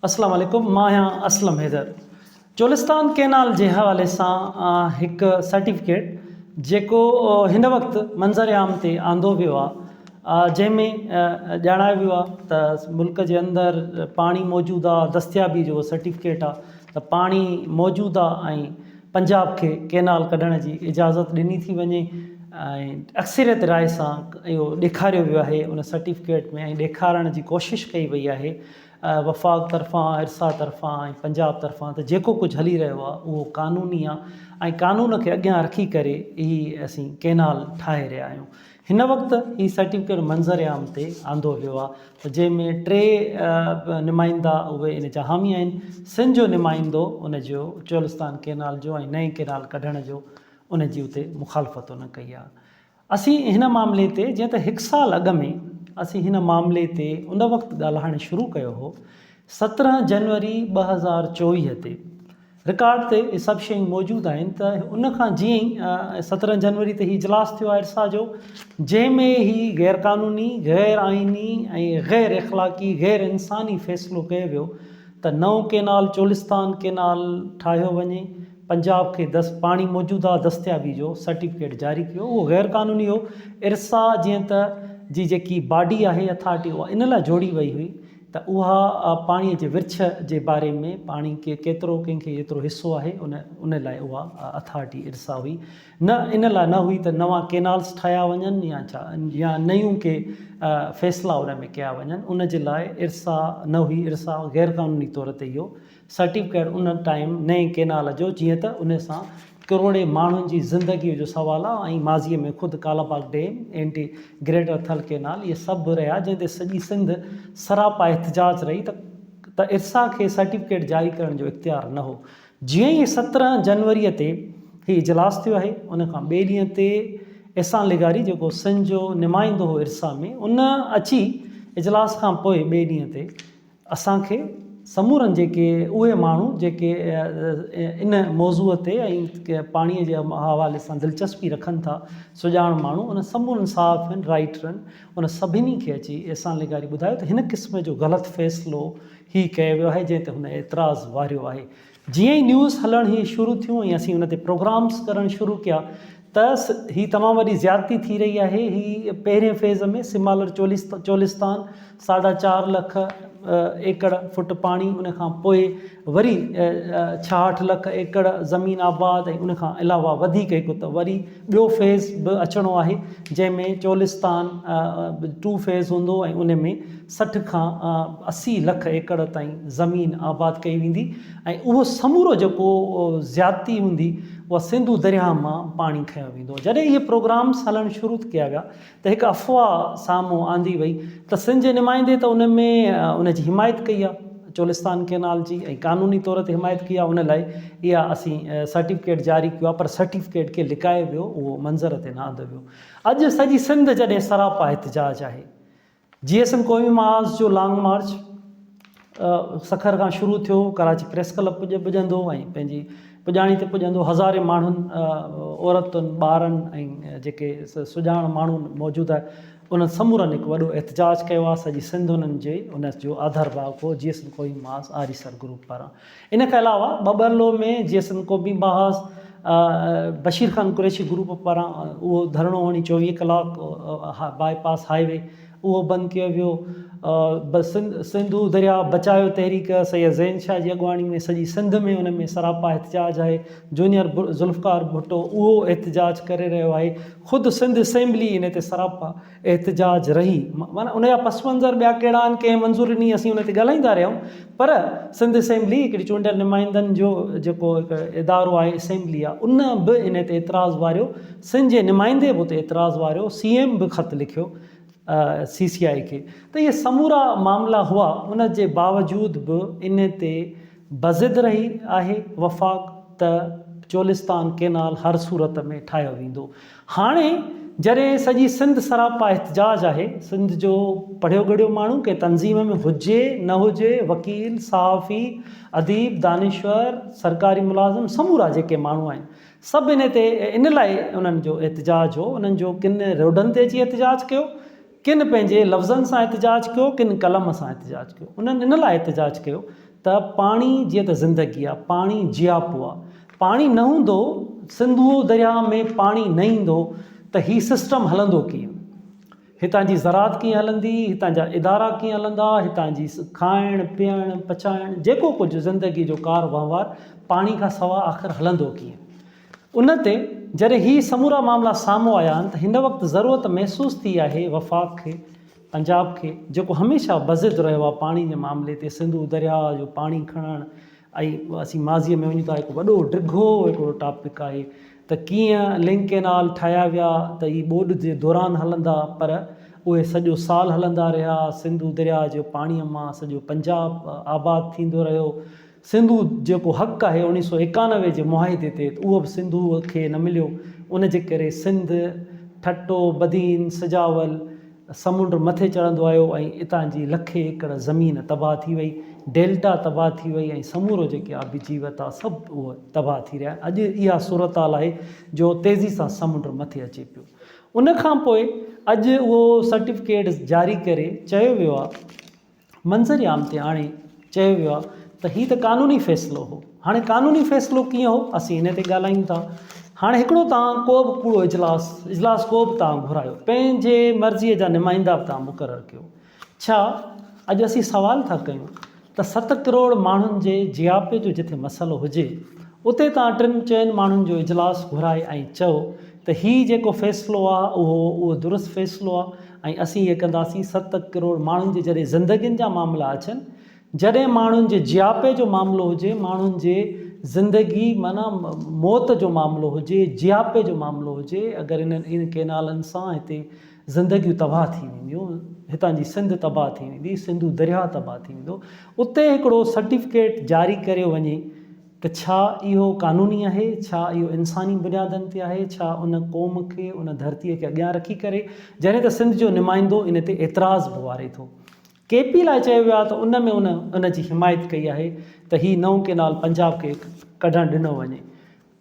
اسلام عليڪم مان آهيان اسلم حيدر چولستان ڪينال جي حوالي سان هڪ سرٽيفڪيٽ جيڪو هن وقت منظر عام تي آندو ويو آهي جنهن ۾ ڄاڻايو ويو آهي ته ملڪ جي اندر پاڻي موجود آهي دستيابي جو سرٽيفڪيٽ آهي ته پاڻي موجود آهي ۽ پنجاب کي ڪينال ڪڍڻ جي اجازت ڏني ٿي وڃي ۽ اڪثريت راء سان اهو ڏيکاريو ويو آهي ان سرٽيفڪيٽ ۾ ۽ ڏيکارڻ جي ڪوشش ڪئي وئي آهي وفاق طرفان، ارسا طرفان ۽ پنجاب طرفان ته جيڪو ڪجهه هلي رهيو آهي اهو قانوني آهي ۽ قانون کي اڳيان رکي ڪري هي اسين ڪينال ٺاهي رهيا آهيون. هن وقت هي سرٽيفڪيٽ منظر عام تي آندو ويو آهي ته جنهن ۾ ٽي نمائندا اهي ان جا حامي آهن. سنڌ جو نمائندو ان جو چولستان ڪينال جو ۽ نئين ڪينال ڪڍڻ جو ان جي اتي مخالفت ان ڪئي آهي. اسين هن معاملي تي جيئن ته هڪ سال اڳ ۾ اسين هن معاملي تي ان وقت ڳالهائڻ شروع ڪيو هو 17 جنوري 2024 تي رڪارڊ تي اهي سڀ شيون موجود آهن ته ان کان جيئن ئي 17 جنوري تي هي اجلاس ٿيو آهي ارسا جو جنهن ۾ هي غير قانوني غير آئيني ۽ غير اخلاقي غير انساني فيصلو ڪيو ويو ته نئون ڪينال چولستان ڪينال ٺاهيو وڃي پنجاب کي دس پاڻي موجوده دستيابي جو سرٽيفڪيٽ جاري ڪيو اهو غير قانوني هو ارسا جيئن ته جي جيڪي باڊي آهي اٿارٽي اها ان لاء جوڙي وئي هئي ته اها پاڻي جي ورڇ جي باري ۾ پاڻي کي ڪيترو ڪنهن کي ايترو حصو آهي ان ان لاء اها اٿارٽي ارسا هئي نه ان لاء نه هئي ته نوان ڪينالس ٺاهيا وڃن يا ڇا يا نيون ڪي فيصلا ان ۾ ڪيا وڃن ان جي لاء ارسا نه هئي ارسا غير قانوني طور تي اهو سرٽيفڪيٽ ان ٽائيم نئين ڪينال جو جيئن ته ان سان ڪروڙين ماڻهن جي زندگي جو سوال آ ۽ ماضي ۾ خود Kalabagh dam, anti greater Thal canal اهي سڀ به رهيا جنهن تي سڄي سنڌ سراپا احتجاج رهي ته ته ارسا کي سرٽيفڪيٽ جاري ڪرڻ جو اختيار نه هو جيئن ئي 17 جنوري تي هي اجلاس ٿيو آهي ان کان ٻئي ڏينهن تي احسان لغاري جيڪو سنڌ جو نمائندو هو ارسا ۾ ان اچي اجلاس کان پوء ٻئي ڏينهن تي اسان کي سمورن جيڪي اهي ماڻهو جيڪي ان موضوع تي ۽ پاڻي جي حوالي سان دلچسپي رکن ٿا سڄاڻ ماڻهو انهن سمورن صحافين رائيٽرن ان سڀني کي اچي احسان لغاري ٻڌايو ته هن قسم جو غلط فيصلو هي ڪيو ويو آهي جنهن تي هن اعتراض واريو آهي جيئن ئي نيوز هلڻ هي شروع ٿيون ۽ اسين ان تي پروگرامس ڪرڻ شروع ڪيا ته هي تمام وڏي زيادتي ٿي رهي آهي هي پهرين فيز ۾ سمالر چولستان ساڍا چار لک ايڪڙ فٽ پاڻي ان کان پوء وري 66 لک ايڪڙ زمين آباد ۽ ان کان علاوه وڌيڪ هڪ ته وري ٻيو فيز به اچڻو آهي جنهن ۾ چولستان ٽو فيز هوندو ۽ ان ۾ 60 کان 80 لک ايڪڙ تائين زمين آباد ڪئي ويندي ۽ اهو سمورو جيڪو زيادتي هوندي اها سنڌو درياهه مان پاڻي کنيو ويندو. جڏهن اهي پروگرامس هلڻ شروع ڪيا ويا ته هڪ افواهه سامهون آندي وئي ته سنڌ جي نمائندي ته ان ۾ ان جي حمايت ڪئي آهي چولستان ڪينال جي ۽ قانوني طور تي حمايت ڪئي آهي ان لاء اها اسين سرٽيفڪيٽ جاري ڪيو آهي پر سرٽيفڪيٽ کي لڪايو ويو اهو منظر تي نه آندو ويو. اڄ سڄي سنڌ جڏهن سراپا احتجاج آهي جي ايس ايم قومي محاذ جو لانگ مارچ سکر کان شروع ٿيو ڪراچي پريس ڪلب پڄندو ۽ پنهنجي پڄاڻي تي پڄندو هزارين ماڻهن عورتن ٻارن ۽ جيڪي سڄاڻ ماڻهو موجود آهي انهن سمورن هڪ وڏو احتجاج ڪيو آهي سڄي سنڌ انهن جي ان جو آڌر ڀاء ڪو جي S M Qaumi Mahaz Aresar group پاران ان کان علاوه ٻٻرلو ۾ جي S M Qaumi Mahaz Bashir Khan Qureshi group پاران اهو ڌرڻو هڻي 24 ڪلاڪ باء پاس هاء وي اهو بند ڪيو ويو. سنڌو درياء بچايو تحريڪ سيد زين شاهه جي اڳواڻي ۾ سڄي سنڌ ۾ ان ۾ سراپا احتجاج آهي. جونيئر ذوالفقار ڀٽو اهو احتجاج ڪري رهيو آهي. خود سنڌ اسيمبلي ان تي سراپا احتجاج رهي. معنيٰ ان جا پس منظر ٻيا ڪهڙا آهن ڪنهن منظوري ڏني اسين ان تي ڳالهائيندا رهيا آهيون پر سنڌ اسيمبلي هڪڙي چونڊيل نمائندن جو جيڪو هڪ ادارو آهي اسيمبلي آهي ان به ان تي اعتراض واريو سنڌ جي نمائندي به اتي اعتراض واريو سي ايم به خط لکيو سي سي آء کي ته اهي سمورا معاملا هئا ان جي باوجود به ان تي بضد رهي آهي وفاق ته چولستان ڪينال هر صورت ۾ ٺاهيو ويندو هاڻي جڏهن سڄي سنڌ سراپا احتجاج آهي سنڌ جو پڙهيو ڳڙهيو ماڻهو ڪنهن تنظيم ۾ هجي نه هجي وڪيل صحافي اديب دانشور سرڪاري ملازم سمورا جيڪي ماڻهو آهن سڀ ان تي ان لاء انهن جو احتجاج هو انهن جو ڪن روڊن تي اچي احتجاج ڪيو ڪن پنهنجي لفظن سان احتجاج ڪيو ڪن قلم سان احتجاج ڪيو انهن ان لاء احتجاج ڪيو ته پاڻي جيئن ته زندگي آ، پاڻي جياپو آ. پاڻي نه هوندو، سنڌو درياهه ۾ پاڻي نه ايندو ته هي سسٽم هلندو ڪيئن؟ هتان جي زراعت ڪيئن هلندي، هتان جا ادارا ڪيئن هلندا، هتان جي کائڻ، پيئڻ، پچائڻ جيڪو ڪجهه زندگي جو ڪار وهنوار پاڻي کان سوا آخر هلندو ڪيئن؟ ان تي جڏهن هي سمورا معاملا سامهون آيا آهن ته هن وقت ضرورت محسوس ٿي آهي وفاق کي، پنجاب کي جيڪو هميشه بضد رهيو آهي پاڻي جي معاملي تي سنڌو درياهه جو پاڻي کڻڻ ۽ اسين ماضيء ۾ وڃون ٿا هڪ وڏو ڊگهو هڪڙو ٽاپڪ آهي ته ڪيئن لنڪ ڪينال ٺاهيا ويا ته هي ٻوڏ جي دوران هلندا پر اهي سڄو سال هلندا رهيا سنڌو درياء جي پاڻيء مان سڄو پنجاب آباد ٿيندو رهيو سنڌو جيڪو حق آهي اوڻيهه سو 91 جي معاهدي تي اهو به سنڌوء کي نه مليو ان جي ڪري سنڌ ٺٽو بدين سجاول سمنڊ مٿي چڙهندو آيو ۽ اتان جي لکين ايڪڙ زمين تباهه ٿي وئي، ڊيلٽا تباهه ٿي وئي ۽ سمورو جيڪي آبي جيوت آ سڀ اهو تباهه ٿي رهيا آهن. اڄ اها صورتحال آهي جو تيزي سان سمنڊ مٿي اچي پيو. ان کان پوء اڄ اهو سرٽيفڪيٽ جاري ڪري چيو ويو آ، منظر عام تي آڻي چيو ويو آهي ته هي ته قانوني فيصلو هو. هاڻي قانوني فيصلو ڪيئن هو اسين ان تي ڳالهايون ٿا. هاڻي هڪڙو توهان ڪو به ڪوڙو اجلاس اجلاس ڪو به توهان گهرايو پنهنجي مرضيء جا نمائندا به توهان مقرر ڪيو ڇا اڄ اسين سوال ٿا ڪيون ته ست ڪروڙ ماڻهن جي جياپي جو جٿي مسئلو هجي اتي توهان ٽن چئن ماڻهن جو اجلاس گهرائي ۽ چئو ته هي جيڪو فيصلو آهي اهو اهو درست فيصلو آهي ۽ اسين ائين ڪنداسين، ست ڪروڙ ماڻهن جي جڏهن زندگين جا معاملا اچن، جڏهن ماڻهن جي جياپي جو معاملو هجي، ماڻهن جي زندگي معنيٰ موت جو معاملو هجي، جياپي جو معاملو هجي، اگر انهن ان ڪينالن سان هتي زندگيون تباهه ٿي وينديون، هتان جي سنڌ تباهه ٿي ويندي، سنڌو درياهه تباهه ٿي ويندو، اتي هڪڙو سرٽيفڪيٽ جاري ڪريو وڃي ته ڇا اهو قانوني آهي؟ ڇا اهو انساني بنيادن تي آهي؟ ڇا ان قوم کي، ان ڌرتيء کي اڳيان رکي ڪري، جڏهن ته سنڌ جو نمائندو ان تي اعتراض به واري ٿو. ڪي پي لاء چيو ويو آهي ته ان ۾ ان ان جي حمايت ڪئي آهي ته هي نئون ڪينال پنجاب کي ڪڍڻ ڏنو وڃي.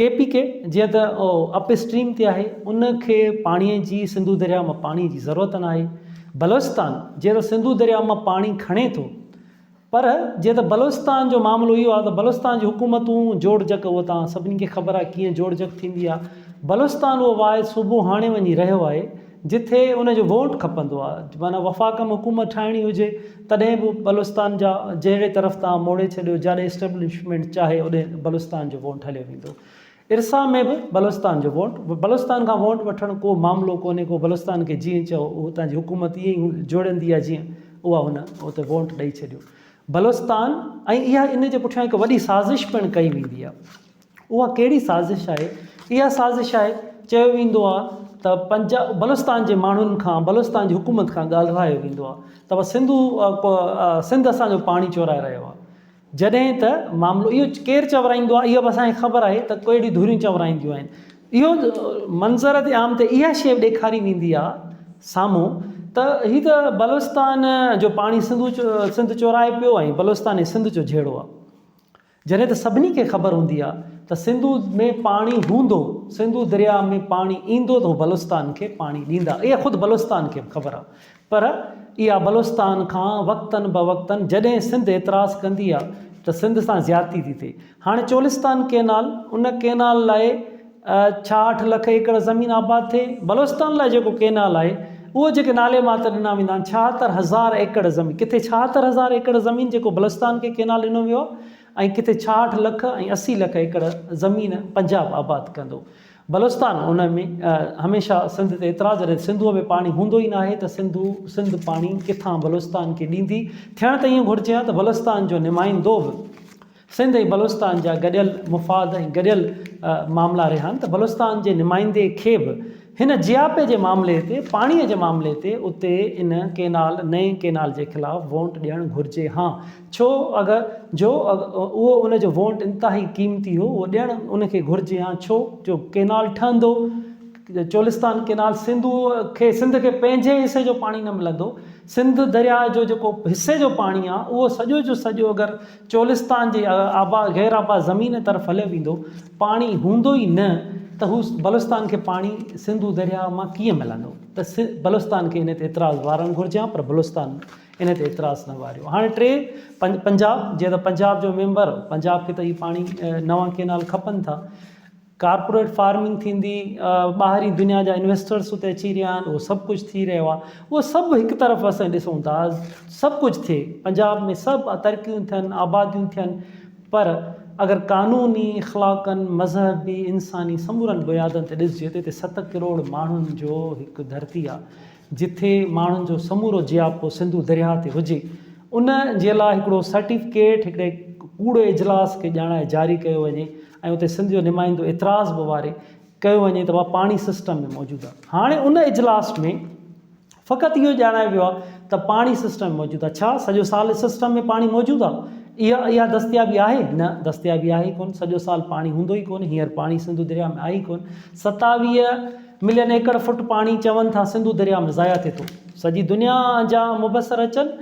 ڪي پي ڪي جيئن ته اپ اسٽريم تي آهي ان کي پاڻي جي سنڌو درياء مان پاڻي جي ضرورت ناهي. بلوچستان جيئن ته سنڌو درياء مان پاڻي کڻي ٿو پر جيئن ته بلوچستان جو معاملو اهو آهي ته بلوچستان جي حڪومتون جوڙجڪ اهو توهان سڀني کي خبر آهي ڪيئن جوڙجڪ ٿيندي آهي. بلوچستان اهو واحد صوبو هاڻي وڃي رهيو آهي جٿي ان جو ووٽ کپندو آهي معنيٰ وفاق ۾ حڪومت ٺاهڻي هجي تڏهن به بلوچستان جا جهڙي طرف توهان موڙي ڇڏيو جاڏي اسٽيبلشمينٽ چاهي اوڏي بلوچستان جو ووٽ هليو ويندو. ارسا ۾ به بلوچستان جو ووٽ، بلوچستان کان ووٽ وٺڻ ڪو معاملو ڪونهي ڪو بلوچستان کي جيئن چئو اتان جي حڪومت ائين ئي جوڙيندي آهي جيئن اها هن اتي ووٽ ڏئي ڇڏيو بلوچستان ۽ اها ان جي پٺيان هڪ وڏي سازش پڻ ڪئي ويندي آهي اها ڪهڙي سازش آهي اها سازش آهي چيو ويندو آهي ته پنجاب بلوچستان جي ماڻهن کان بلوچستان جي حڪومت کان ڳالهرايو ويندو آهي ته سنڌو سنڌ اسان جو پاڻي چورائي رهيو آهي جڏهن ته معاملو اهو ڪير چورائيندو آهي اها به اسان کي خبر آهي ته ڪهڙيون ڌريون چورائينديون آهن اهو منظر تي عام تي اها شيء ڏيکاري ويندي آهي سامهون ته هي ته بلوچستان جو پاڻي سنڌو سنڌ چورائي پيو ۽ بلوچستان ۽ سنڌ جو جهيڙو آهي جڏهن ته سڀني کي خبر هوندي آهي ته سنڌو ۾ پاڻي هوندو سنڌو درياء ۾ پاڻي ايندو ته هو بلوچستان کي پاڻي ڏيندا اها خود بلوچستان کي به خبر آهي پر اها بلوچستان کان وقتن بوقتن جڏهن سنڌ اعتراض ڪندي آ ته سنڌ سان زيادتي ٿي ٿئي. هاڻي چولستان ڪينال ان ڪينال لاء 66 لک ايڪڙ زمين آباد ٿئي. بلوچستان لاء جيڪو ڪينال آهي اهو جيڪي نالي ماتر ڏنا ويندا آهن 76 هزار ايڪڙ زمين ڪٿي 76 هزار ايڪڙ زمين جيڪو بلوچستان کي ڪينال ڏنو ويو آهي ۽ ڪٿي 66 لک ۽ 80 لک ايڪڙ زمين پنجاب آباد ڪندو. بلوچستان ان ۾ هميشه سنڌ تي اعتراض جڏهن سنڌوء ۾ پاڻي هوندو ئي ناهي ته سنڌو سنڌ پاڻي ڪٿان بلوچستان کي ڏيندي؟ ٿيڻ ته ائين گهرجي ها ته بلوچستان جو نمائندو به سنڌ ۽ بلوچستان جا گڏيل مفاد ۽ گڏيل معاملا رهيا آهن ته بلوچستان جي نمائندي کي به هن جياپي جي معاملي تي پاڻي جي معاملي تي اتي ان ڪينال نئين ڪينال جي خلاف وونٽ ڏيڻ گهرجي هان ڇو اگر جو اهو ان جو وونٽ انتهائي قيمتي هو اهو ڏيڻ ان کي گهرجي هان ڇو جو ڪينال ٺهندو چولستان ڪينال سنڌو کي سنڌ کي پنهنجي حصي جو پاڻي نه ملندو سنڌ درياء جو جيڪو حصي جو پاڻي آهي اهو سڄو جو سڄو اگر چولستان جي آبا غير آباد زمين طرف هليو ويندو پاڻي هوندو ئي نه ته هو بلوچستان کي پاڻي سنڌو درياء مان ڪيئن ملندو ته بلوچستان کي ان تي اعتراض وارڻ گهرجي ها پر بلوچستان ان تي اعتراض نه واريو هاڻي ٽي پنجاب جيئن ته پنجاب جو ميمبر پنجاب کي ته هي پاڻي نوان ڪينال کپن ٿا ڪارپوريٽ فارمنگ ٿيندي، ٻاهرين دنيا جا انويسٽرس اتي اچي رهيا آهن، اهو سڀ ڪجهه ٿي رهيو آهي، اهو سڀ هڪ طرف اسين ڏسون ٿا، سڀ ڪجهه ٿئي، پنجاب ۾ سڀ ترقيون ٿين، آباديون ٿين، پر اگر قانوني، اخلاقن، مذهبي، انساني سمورن بنيادن تي ڏسجي ته هتي ست ڪروڙ ماڻهن جو هڪ ڌرتي آهي، جتي ماڻهن جو سمورو جياپو سنڌو درياهه تي هجي، ان جي لاء هڪڙو سرٽيفڪيٽ هڪڙي ڪوڙي اجلاس کي ڄاڻائي جاري ڪيو وڃي ۽ اتي سنڌ جو نمائندو اعتراض به واري ڪيو وڃي ته اها پاڻي سسٽم ۾ موجود آهي. هاڻي ان اجلاس ۾ فقط اهو ڄاڻايو ويو آهي ته پاڻي سسٽم ۾ موجود آهي. ڇا سڄو سال سسٽم ۾ پاڻي موجود آهي؟ اها اها دستيابي آهي؟ نه دستيابي آهي ئي ڪونه. سڄو سال پاڻي هوندو ئي ڪونه. هينئر پاڻي سنڌو درياء ۾ آهي ئي ڪونه. 27 ملين ايڪڙ فٽ پاڻي چون ٿا سنڌو درياء ۾ ضايع ٿئي ٿو. سڄي دنيا جا مبصر اچن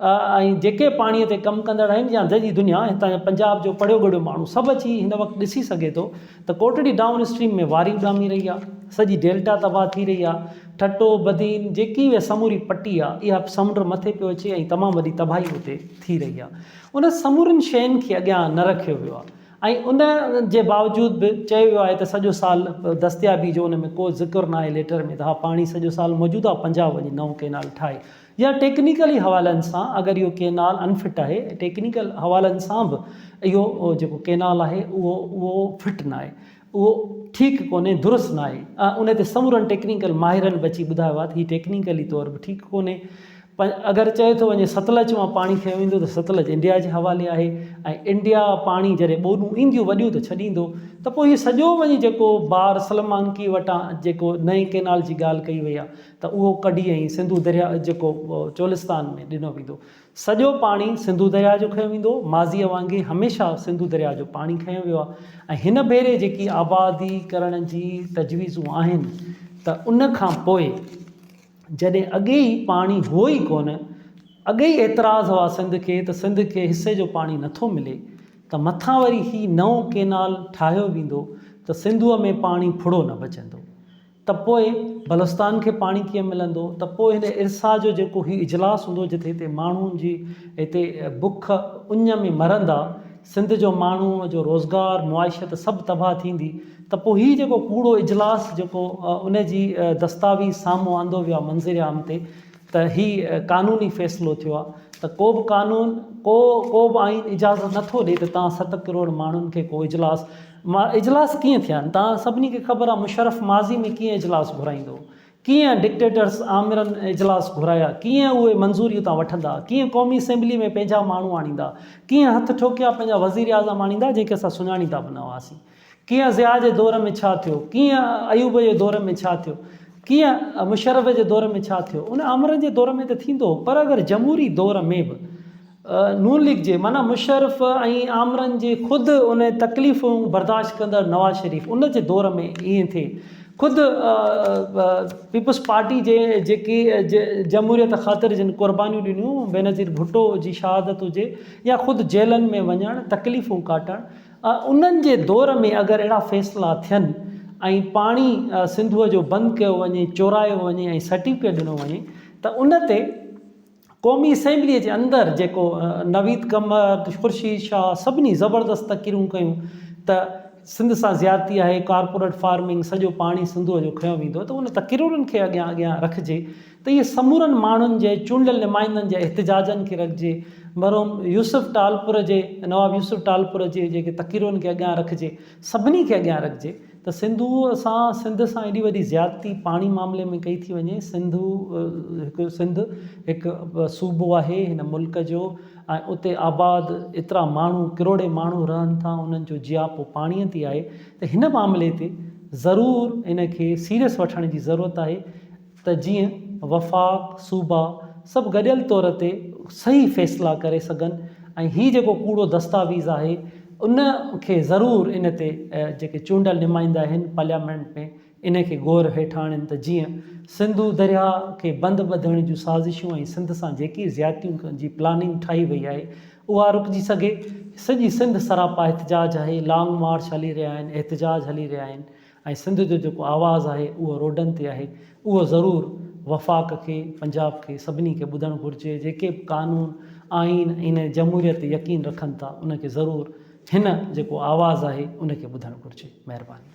۽ جيڪي پاڻي تي ڪم ڪندڙ آهن يا سڄي دنيا هتان جا پنجاب جو پڙهيو ڳڙهيو ماڻهو سڀ اچي هن وقت ڏسي سگهي ٿو ته ڪوٽڙي ڊائون اسٽريم ۾ واري اڏامي رهي آهي، سڄي ڊيلٽا تباهه ٿي رهي آهي، ٺٽو، بدين جيڪي به سموري پٽي آهي اها سمنڊ مٿي پيو اچي ۽ تمام وڏي تباهي اتي ٿي رهي آهي. ان سمورين شين کي اڳيان نه رکيو ويو آهي. ۽ ان جي باوجود به چيو ويو آهي ته سڄو سال دستيابي جو ان ۾ ڪو ذڪر ناهي ليٽر ۾ ته ها پاڻي سڄو سال موجود آهي پنجاب وڃي نئون ڪينال ٺاهي يا ٽيڪنيڪلي حوالن سان اگر اهو ڪينال انفٽ آهي ٽيڪنيڪل حوالن سان به اهو جيڪو ڪينال آهي اهو اهو فٽ ناهي اهو ٺيڪ ڪونهي درست ناهي ان تي سمورن ٽيڪنيڪل ماهرن به اچي ٻڌايو آهي ته هي ٽيڪنيڪلي طور به ٺيڪ ڪونهي پر اگر چيو ٿو وڃي ستلج مان پاڻي کنيو ويندو ته ستلج انڊيا جي حوالي آهي ۽ انڊيا پاڻي جڏهن ٻوڏون اينديون وڏيون ته ڇڏيندو ته پوء هي سڄو وڃي جيڪو بار سلمانڪي وٽان جيڪو نئين ڪينال جي ڳالهه ڪئي وئي آهي ته اهو ڪڍي ۽ سنڌو درياء جيڪو چولستان ۾ ڏنو ويندو سڄو پاڻي سنڌو درياء جو کنيو ويندو ماضيء وانگي هميشه سنڌو درياء جو پاڻي کنيو ويو آهي ۽ هن ڀيري جيڪي آبادي ڪرڻ جي تجويزون آهن ته ان کان پوء جڏهن اڳي ئي پاڻي هو ئي ڪونه، اڳي ئي اعتراض هئا سنڌ کي ته سنڌ کي حصي جو پاڻي نٿو ملي ته مٿان وري هي نئون ڪينال ٺاهيو ويندو ته سنڌوء ۾ پاڻي ڦڙو نه بچندو ته پوء بلوچستان کي پاڻي ڪيئن ملندو ته پوء هن ارسا جو جيڪو هي اجلاس هوندو جتي هتي ماڻهن جي هتي بک اڃ ۾ مرندا سنڌ جو ماڻهو جو روزگار معاشيت سڀ تباهه ٿيندي ته پوء هي جيڪو ڪوڙو اجلاس جيڪو ان جي دستاويز سامهون آندو ويو آهي منظر عام تي ته هي قانوني فيصلو ٿيو آهي ته ڪو به قانون ڪو ڪو به آئين اجازت نٿو ڏي ته تان ست ڪروڙ ماڻهن کي ڪو اجلاس اجلاس ڪيئن ٿيا آهن تان سڀني کي خبر آهي مشرف ماضي ۾ ڪيئن اجلاس گهرائيندو هو ڪيئن ڊڪٽيٽرس آمرن اجلاس گهرايا، ڪيئن اهي منظوري اتان وٺندا، ڪيئن قومي اسيمبلي ۾ پنهنجا ماڻهو آڻيندا، ڪيئن هٿ ٺوڪيا پنهنجا وزيراعظم آڻيندا جنهن کي اسان سڃاڻيندا به نه هئاسين، ڪيئن ضياء جي دور ۾ ڇا ٿيو، ڪيئن ايوب جي دور ۾ ڇا ٿيو، ڪيئن مشرف جي دور ۾ ڇا ٿيو، ان آمرن جي دور ۾ ته ٿيندو هو پر اگر جمهوري دور ۾ به نون ليگ جي معنيٰ مشرف ۽ آمرن جي خود ان تڪليفون برداشت ڪندڙ نواز شريف ان جي دور ۾ ائين ٿئي خود پيپلز پارٽي جي جيڪي جمهوريت خاطر جن قربانيون ڏنيون بينظير ڀٽو جي شهادت هجي يا خود جيلن ۾ وڃڻ تڪليفون ڪاٽڻ انهن جي دور ۾ اگر اهڙا فيصلا ٿين ۽ پاڻي سنڌوء جو بند ڪيو وڃي چورايو وڃي ۽ سرٽيفڪيٽ ڏنو وڃي ته ان تي قومي اسيمبليء جي اندر جيڪو نويد قمر، خورشيد شاهه سڀني زبردست تقريرون ڪيون ته سنڌ سان زيادتي آهي، ڪارپوريٽ فارمنگ، سڄو پاڻي سنڌوء جو کنيو ويندو ته ان تقريرن کي اڳيان اڳيان رکجي ته اهي سمورن ماڻهن جي چونڊيل نمائندن جي احتجاجن کي رکجي، مرحوم يوسف ٽالپر جي نواب يوسف ٽالپر جي جيڪي تقريرن کي اڳيان رکجي، سڀني کي اڳيان رکجي. ته سنڌوء سان سنڌ سان ايڏي وڏي زيادتي پاڻي معاملي ۾ ڪئي ٿي وڃي، سنڌو هڪ سنڌ هڪ صوبو آهي هن ملڪ جو ۽ اتي آباد ايترا ماڻهو ڪروڙين ماڻهو رهن ٿا انهن جو جياپو پاڻيء تي آهي ته هن معاملي تي ضرور ان کي سيريس وٺڻ جي ضرورت آهي. ته جيئن وفاق، صوبا سڀ گڏيل طور تي صحيح فيصلا ڪري سگهن ۽ هي جيڪو ڪوڙو دستاويز آهي ان کي ضرور ان تي جيڪي چونڊيل نمائندا آهن پارليامينٽ ۾ ان کي غور هيٺ آڻين ته جيئن سنڌو درياهه کي بند ٻڌڻ جون سازشون ۽ سنڌ سان جيڪي زيادتيون جي پلاننگ ٺاهي وئي آهي اها رڪجي سگهي. سڄي سنڌ سراپا احتجاج آهي، لانگ مارچ هلي رهيا آهن، احتجاج هلي رهيا آهن ۽ سنڌ جو جيڪو آواز آهي اهو روڊن تي آهي اهو ضرور وفاق کي، پنجاب کي سڀني کي ٻڌڻ گهرجي جيڪي به قانون، آئين ۽ ان جمهوريت تي يقين رکن ٿا ان کي ضرور هن جيڪو آواز آهي ان کي ٻڌڻ گهرجي. مهرباني.